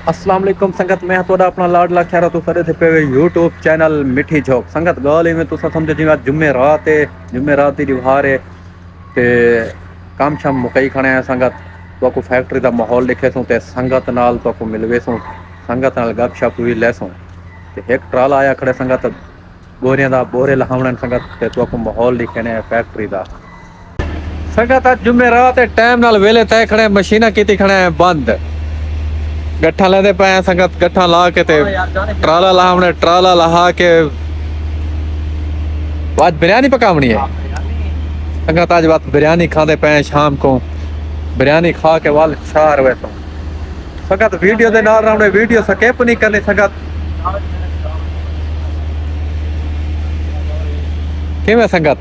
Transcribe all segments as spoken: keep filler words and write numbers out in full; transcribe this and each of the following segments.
السلام علیکم سنگت، میں ہاں تہاݙا اپݨا لاݙلا خیرت، تساں ݙیہدے پئے وے یوٹیوب چینل مٹھی جھوک۔ سنگت، ڳالھ ایویں تساں سمجھو جیویں اڄ جمعے رات ہے، جمعے رات دی ݙیہاڑ ہے تے کم شم مکائی کھڑے ہیں سنگت۔ تہاکوں فیکٹری دا ماحول ݙکھیسوں تے سنگت نال تہاکوں ملویسوں، سنگت نال گپ شپ وی لیسوں۔ تے ہک ٹرالا آیا کھڑے سنگت، بوریاں دا بورے لہاوݨے سنگت، تے تہاکوں ماحول ݙکھینے ہیں فیکٹری دا۔ سنگت، اڄ جمعے رات ہے، ٹائم نال ویلے تھئے کھڑے، مشیناں کیتی کھڑے ہیں بند۔ گٹھاں لیندے پئے ہیں سنگت، گٹھاں لا کے تے ٹرالا لہاوݨے، ٹرالا لہا کے اڄ بریانی پکاوݨی ہے۔ سنگت، اڄ وقت بریانی کھاندے پئے ہیں شام کو، بریانی کھا کے ول شہر ویسوں۔ سنگت، ویڈیو دے نال رہوݨے، ویڈیو سکپ نہیں کرنی سنگت۔ کیویں سنگت؟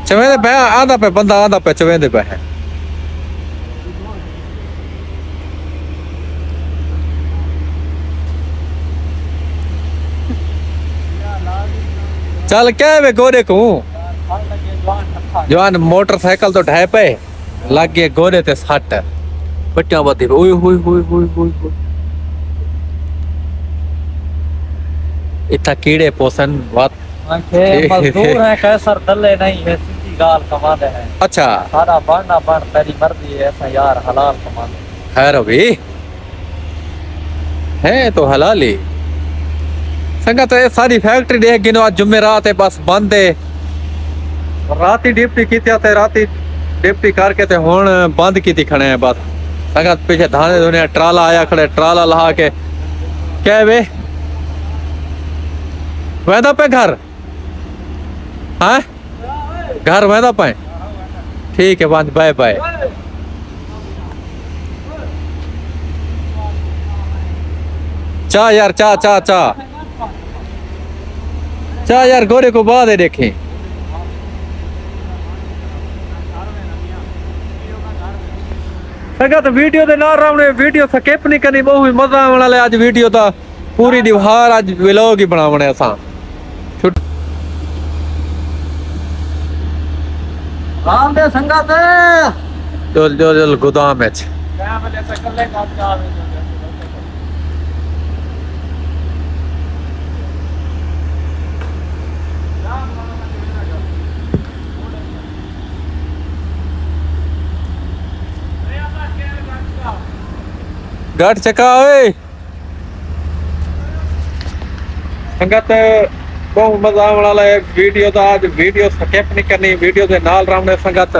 چویندے پئے، آندا پئے، بندہ آندا پئے، چویندے پئے۔ چل، کیا وے گوݙے کوں؟ جوان موٹر سائیکل تو ڈھائے پئے۔ لڳ ڳئے گوݙے تے سٹ۔ پٹیاں ودھی پئی۔ اوئے ہوئے ہوئے ہوئے ہوئے ہوئے۔ اتھاں کیڑے پوسن وت۔ آکھے مزدور ہیں قیصر دلے نہیں ہے، سدھی ڳالھ کماندے ہیں۔ اچھا۔ سارا بݨ نہ بݨ تیری مرضی ہے، اساں یار حلال کماندے ہیں۔ خیر ہووی۔ ہے تو حلالی۔ سنگت، اے ساری فیکٹری ݙیکھ گھنو، اڄ جمعے رات ہے، بس بند ہے۔ راتی ڈیوٹی کیتی تے راتی ڈیوٹی کر کے تے ہݨ بند کیتی کھڑے ہیں بس۔ سنگت، پیچھے دھانے دھونے، ٹرالا آیا کھڑے، ٹرالا لہا کے کیا وے؟ ویندا پئے گھر؟ ہاں؟ گھر ویندا پئے؟ ٹھیک ہے، ونڄ، بائے بائے۔ چا یار، چا، چا، چا۔ چا یار، گوݙے کوں بعد ݙیکھیں۔ سنگت، ویڈیو دے نال رہوݨے، ویڈیو سکپ نہیں کرنی، ٻہوں ہی مزہ آوݨ والا ہے اڄ ویڈیو دا۔ پوری ݙیہاڑ اڄ ولاگ ہی بݨاوݨے اساں۔ چھٹ۔ رام دے سنگت۔ چل، چل، چل، گودام اچ۔ گٹ چکا اوئے۔ سنگت، ٻہوں مزہ آوݨ والا ہے ویڈیو دا۔ اڄ ویڈیو سکپ نہیں کرنی، ویڈیو دے نال رہوݨے سنگت۔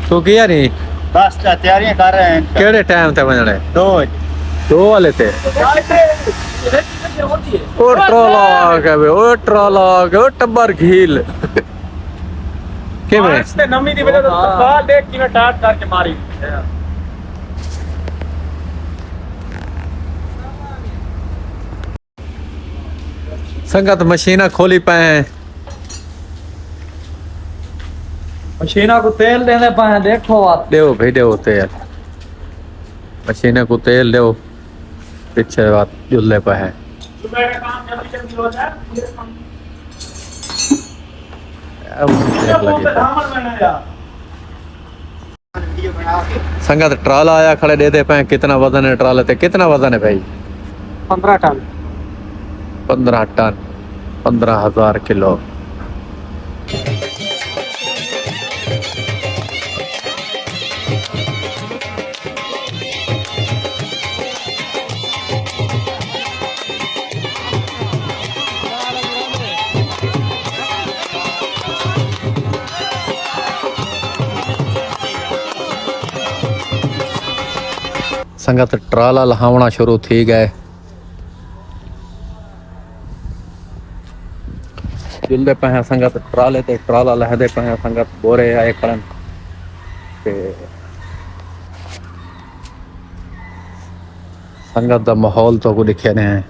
تو گیا نہیں؟ بس، تیاریاں کر رہے ہیں۔ کیڑے ٹائم تے ونڄݨے؟ دو بجے۔ دو والے تے؟ او ٹرالا آ ڳیا وے، او ٹرالا آ ڳیا، او ٹبر گھیل۔ کیویں؟ بارش تے نمی دی وجہ توں ترپال ݙیکھ کیویں ٹائٹ کر کے ماری۔ سنگت، مشیناں کھولی پئے ہیں۔ مشیناں کوں تیل ݙیندے پئے ہیں، ݙیکھو وت۔ ݙیو بھئی، ݙیو تیل۔ مشیناں کوں تیل ݙیو۔ پچھے وت ڄلدے پئے ہیں۔ اب تیل لڳے پئے۔ سنگت، ٹرالا آیا کھڑے، ݙیہدے پئے کتنا وزن ہے ٹرالے تے؟ کتنا وزن ہے بھائی؟ پندرہ ٹن۔ پندرہ ٹن، پندرہ ہزار کلو۔ سنگت، ٹرالا لہاوݨا شروع تھی ڳئے۔ جلدے پئے ہیں سنگت، ٹرالے تے ٹرالا لہدے پئے ہیں سنگت، بورے آئے کھڑن تے سنگت دا ماحول تہاکوں ݙکھیندے ہیں۔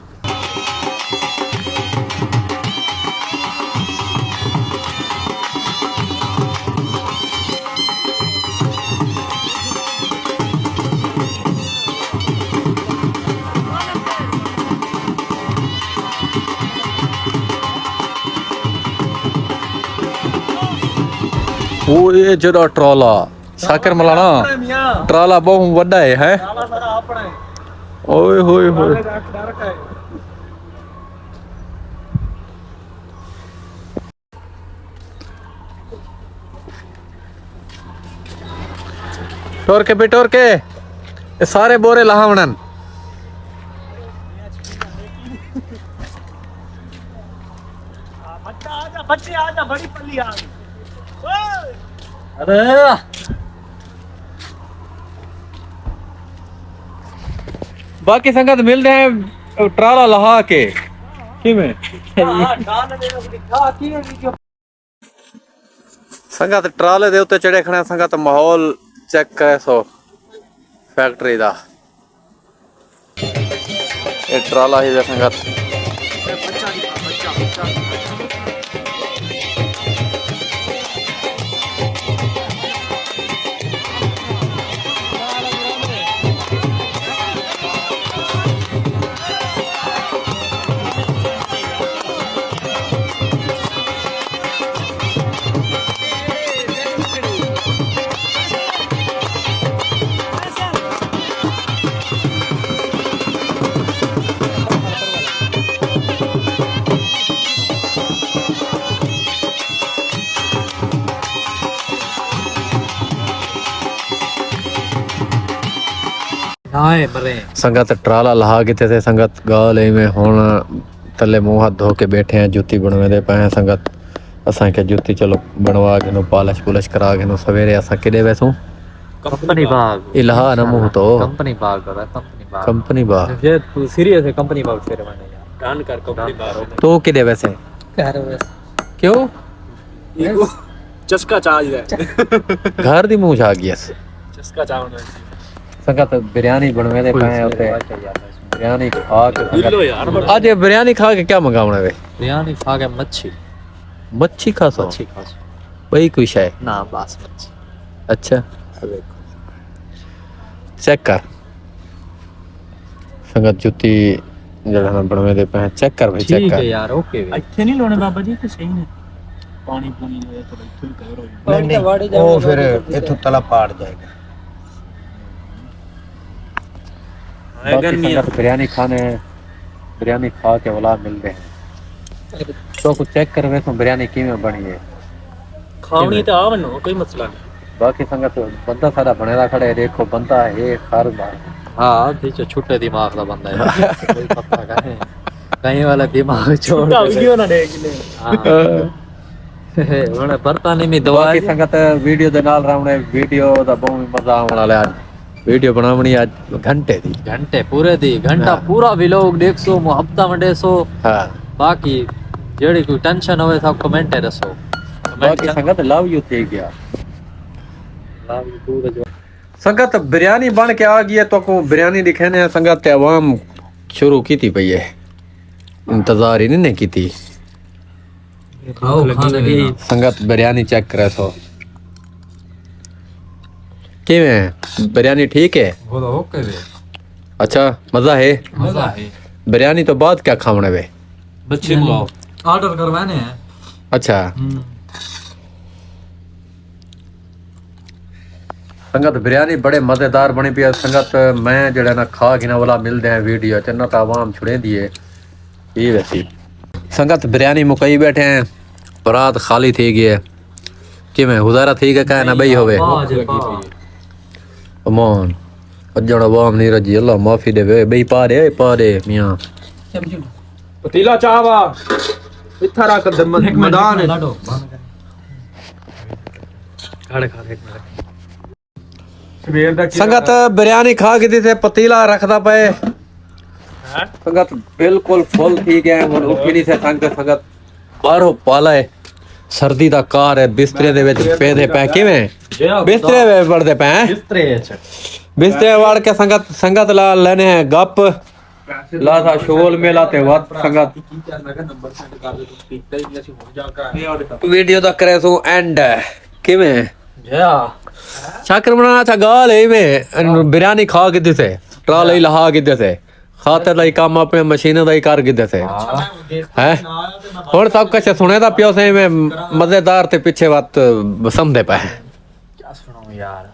او اے جیڑھا ٹرالا، شاکر مولانا، اپݨے میاں۔ ٹرالا ٻہوں وݙا ہے، ہیں؟ ٹرالا سارا اپݨا ہے۔ اوئے ہوئے ہوئے۔ ٹرالے دا ڈر کائے۔ ٹر کے بھی ٹر کے، اے سارے بورے لہاوݨن۔ بچہ آ جا، بچے آ جا، بڑی پلی آ گئی۔ اوئے۔ ارے۔ باقی سنگت ملدے ہیں ٹرالا لہا کے۔ کیویں؟ سنگت ٹرالے دے اتے چڑھے کھڑے ہیں، سنگت ماحول چیک کرے سو فیکٹری دا۔ اے ٹرالا ہی وے سنگت۔ نہ ہے مرے۔ سنگت ٹرالا لہا کیتے تھے، سنگت ڳالھ ایویں ہݨ تلے منہ ہتھ دھو کے ٻیٹھے ہیں، جتی بݨویندے پئے ہیں سنگت۔ اساں کہ جتی چلو بݨوا گھنوں، پالش پولش کرا گھنوں، سویرے اساں کݙے ویسوں؟ کمپنی باغ۔ اے لہا نہ منہ تو۔ کمپنی باغ کرا، کمپنی باغ۔ کمپنی باغ۔ جے تو سیریس ہے، کمپنی باغ سویرے ونڄے یار۔ ڈن کر کمپنی باغ۔ تو کݙے ویسے؟ گھر ویسے۔ کیوں؟ ایکو چسکا چاہ جائے۔ گھر دی منہ آ گئی اس۔ چسکا چاہ ہونا چاہیے۔ سنگت بریانی بݨویندے پئے ہیں اتے بریانی کھا کے سنگت۔ اڄ بریانی کھا کے کیا منگاوݨا وے؟ بریانی کھا کے مچھی۔ مچھی کھاسو؟ مچھی کھاسو۔ ٻئی کوئی شے؟ نہ، بس مچھی۔ اچھا۔ چیک کر۔ سنگت جتی جیڑھا نا بݨویندے پئے ہیں، چیک کر بھائی، چیک کر۔ ٹھیک ہے یار، اوکے وے۔ اتھے نہیں لونے بابا جی، اتھے صحیح نے۔ پانی پونی جو ہے تو اتھے بھی کور ہو جائے۔ نہیں، نہیں، او پھر اتھوں تلا پاڑ جائے گا۔ باقی سنگت بریانی کھانے، بریانی کھا کے ولا ملدے ہیں۔ تو کو چیک کروے تو بریانی کیویں بݨی ہے۔ کھاوݨی تے آ ونڄو، کوئی مسئلہ نہیں۔ باقی سنگت بندہ سارا بݨیدا کھڑے، ݙیکھو بندہ ہے خر دا۔ ہاں، تے چھٹے دماغ دا بندہ ہے۔ کوئی پتہ کائے۔ کہیں والا دماغ چھوڑ چھٹا کے ویڈیو نہ ݙیکھ لے۔ ہاں۔ ہݨ برطانوی میں دعا باقی ہے۔ سنگت ویڈیو دے نال رہوݨے، ویڈیو دا بہت مزہ آوݨ والا ہے۔ ویڈیو بݨاوݨی اڄ گھنٹے دی۔ گھنٹے پورے دی، گھنٹہ ہاں۔ پورا ولاگ ݙیکھسو، محبتاں ونڈیسو۔ ہاں۔ باقی جیڑھی کوئی ٹینشن ہوئے تاں کمنٹ تے ݙسو۔ کمنٹ باقی چنڳا۔ سنگت لو یو تھی ڳیا۔ لو یو ٹو دا جو۔ سنگت بریانی بݨ کے آ ڳئی ہے، تہاکوں بریانی ݙکھیندے ہیں سنگت، تے عوام شروع کیتی پئی ہے۔ انتظار ہی نہیں نے کیتی۔ کھاؤ، کھانے پہ۔ سنگت بریانی چیک کرے سو۔ کیویں ہے؟ بریانی ٹھیک ہے؟ وہ تو اوکے وے۔ اچھا، مزہ ہے؟ مزہ ہے۔ بریانی تو بعد کیا کھاوݨے وے؟ مچھی منگاؤ۔ آرڈر کروانے ہیں۔ اچھا۔ ہوں۔ سنگت، بریانی بڑے مزیدار بݨی پئی ہے۔ سنگت، میں جیڑھا نا کھا کے نا ولا ملدے ہیں ویڈیو تے، نہ تاں عوام چھڑیندی ہے۔ یہ ویسی سنگت، بریانی مکائی بیٹھے ہیں، پرات خالی تھی ڳئی ہے۔ کیویں گزارا تھی ڳیا، کہیں نہ ٻئی ہووے؟ امان، اڄݨ عوام نہیں رڄی، اللہ معافی ݙیوے۔ ٻئی پا ݙے، پا ݙے میاں۔ پتیلا چاوا اتھا رکھ، مدان ہے۔ کھڑے کھڑے، ہک منٹ۔ سویر دا کی سنگت، بریانی کھا کے ݙسے، پتیلا رکھدا پئے۔ ہاں؟ سنگت، بالکل فل تھی ڳئے، ہݨ اٹھی نہیں سے سنگت۔ سنگت، ٻاہروں پالا ہے، سردی دا کار ہے، بسترے دے وچ پیندے پئے۔ کیویں؟ جی ہاں، بسترے وچ وڑدے پئے ہیں۔ بسترے وچ۔ بسترے وڑ کے سنگت، سنگت لال لینے ہیں گپ۔ لاثا شغل میلا تے وت سنگت۔ ویڈیو دا کرے سوں اینڈ۔ کیویں؟ جی ہاں۔ شاکر بݨانا اچھا ڳالھ ہے، میں بریانی کھا کے ݙسے، ٹرالے لہا کے ݙسے، خاطر دا ہی کم اپݨے مشیناں دا ہی کر کے ݙسے۔ ہاں۔ ہیں؟ ہݨ سب کچھ سݨے دا پیو سے، میں مزیدار تے پچھے وت سمدے پئے ہیں۔ کیا سݨاؤں یار؟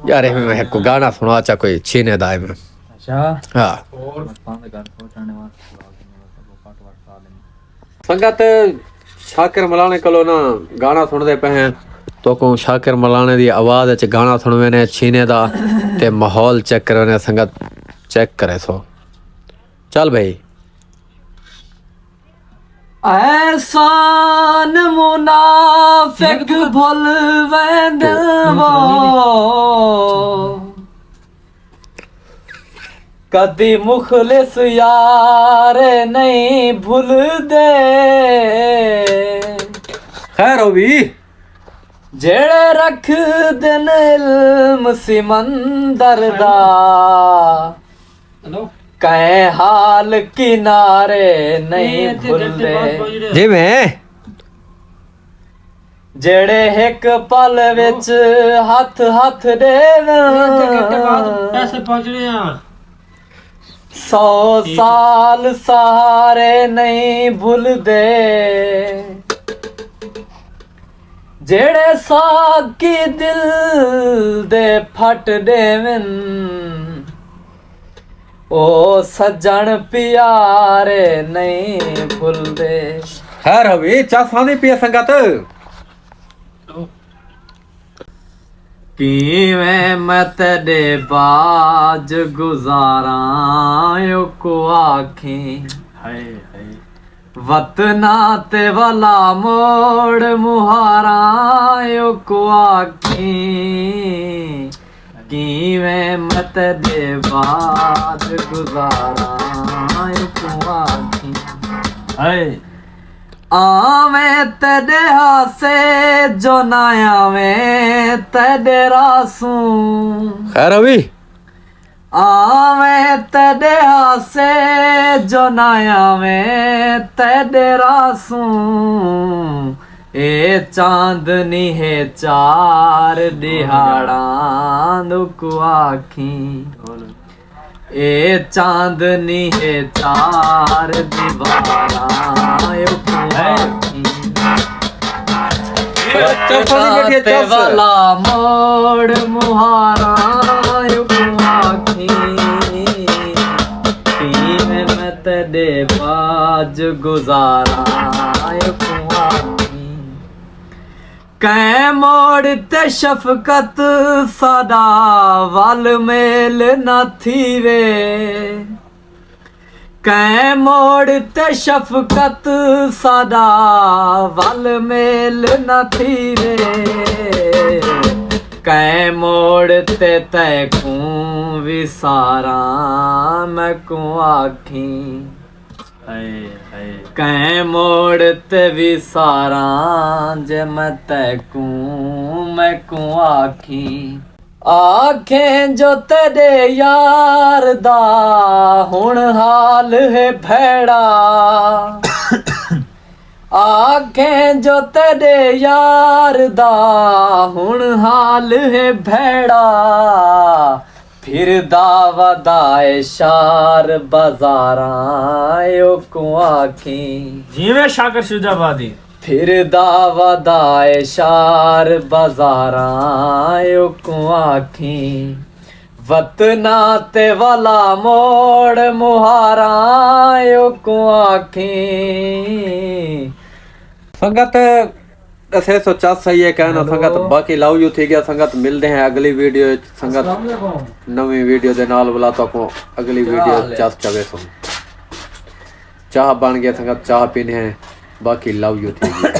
یار، ایویں میں ہک گانا سݨا چا، کوئی چھینے دا ایویں۔ اچھا۔ ہاں۔ اور سنگت، شاکر ملانے کولو نا گانا سݨدے پئے ہیں، تہاکوں شاکر ملانے دی آواز وچ گانا سݨوینے چھینے دا، تے ماحول چیک کروینے۔ سنگت، چیک کرے سو۔ چل بھائی۔ احسان منافق بھل ویندن وہ، کدی مخلص یار نہیں بھلدے۔ خیر ہووی۔ جیڑھے رکھدن علم سمندر دا، کہیں حال کنارے نہیں بھلدے۔ جی میں۔ جیڑھے ہک پل وچ ہتھ ہتھ ݙیون، سو سال سہارے نہیں بھلدے۔ جیڑھے ساقی دل دے پھٹ ݙیون، او سڄݨ پیارے نہیں بھلدے۔ خیر ہووی، چس آندی پئی ہے سنگت۔ کیویں میں تیݙے باج گزاراں، اوکوں آکھیں۔ ہائے، ہائے۔ وطناں تے ولا موڑ مہاراں، اوکوں آکھیں۔ کیویں میں تیݙے باج گزاراں، اوکوں آکھیں۔ ہائے۔ آویں تیݙے ہاسے جو نہ آویں تیݙے راسوں۔ خیر ہووی۔ آویں تیݙے ہاسے جو نہ آویں تیݙے راسوں، اے چاندنی ہے چار ݙیہاڑاں، اوکوں آکھیں۔ اے چاندنی ہے چار دیواراں، اوکوں آکھیں۔ تے والا موڑ مہاراں، اوکوں آکھیں۔ کیویں میں تیݙے باج گزاراں، اوکوں آکھیں۔ کہیں موڑ تے شفقت ساݙا ول میل نہ تھیوے۔ کہیں موڑ تے شفقت ساݙا ول میل نہ تھیوے۔ کہیں موڑ تے تیکوں وساراں، میکوں آکھیں۔ ہائے، ہائے۔ کہیں موڑ تے وساراں، جے میں تیکوں، میکوں آکھیں۔ آکھیں جو تیݙے یار دا ہݨ حال ہے بھیڑا۔ آکھیں جو تیݙے یار دا ہݨ حال ہے بھیڑا۔ پھردا ودا اے شہر بازاراں، اوکوں آکھیں۔ جیویں شاکر شجاع آبادی۔ پھردا ودا اے شار بازاراں، اوکوں آکھیں وطنا تے ولا موڑ مہاراں، اوکوں آکھیں۔ سنگت، اسے سو چس صحیح ہے کہنا سنگت، باقی لو یو تھی گیا سنگت، ملدے ہیں اگلی ویڈیو وچ سنگت، نویں ویڈیو دے نال۔ ولا تو کو اگلی ویڈیو چس چوے سن۔ چاہ بن گیا سنگت، چاہ پینے ہیں، باقی لو یو تھی گیا۔